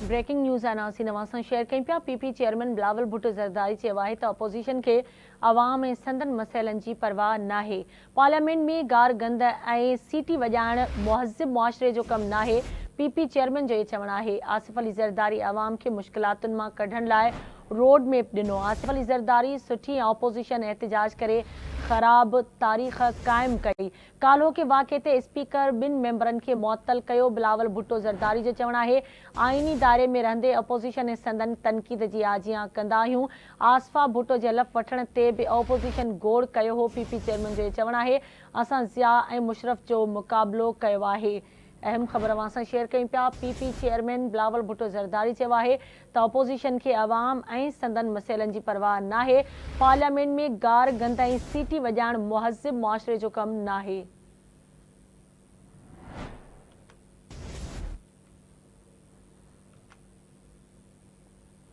Breaking news اناؤنسين اوهان سان share ڪيون پيا، P P chairman Bilawal Bhutto Zardari چيو آهي ته اپوزيشن کي عوام ۽ سندن مسئلن جي پرواهه ناهي، پارليامينٽ ۾ گار گند ۽ سيٽي وڄائڻ مهذب معاشري جو ڪم ناهي، پي پي چيئرمين جو اهي چوڻ آهي، آصف علي زرداري عوام کي مشڪلاتن مان ڪڍڻ لاء روڊ ميپ ڏنو، آصف علي زرداري سٺي ۽ اپوزيشن احتجاج ڪري خراب تاريخ قائم ڪئي، ڪالهوڪي واقعي تي اسپيڪر ٻن ميمبرن کي معطل ڪيو، بلاول ڀٽو زرداري جو چوڻ آهي آئيني دائري ۾ رهندي اپوزيشن ۽ سندن تنقيد جي آجيان ڪندا آهيون، آصفه ڀٽو جي حلف وٺڻ تي به اپوزيشن گوڙ ڪيو هو، پي پي چيئرمين جو چوڻ آهي اسان ضياء ۽ مشرف جو مقابلو ڪيو آهي. اهم خبر اوهان سان شيئر ڪيون پيا، P P chairman Bilawal Bhutto Zardari چيو آهي ته اپوزيشن کي عوام ۽ سندن مسئلن جي پرواهه ناهي، پارليامينٽ ۾ گار گند ۽ سيٽي وڄائڻ مهذب معاشري جو ڪم ناهي.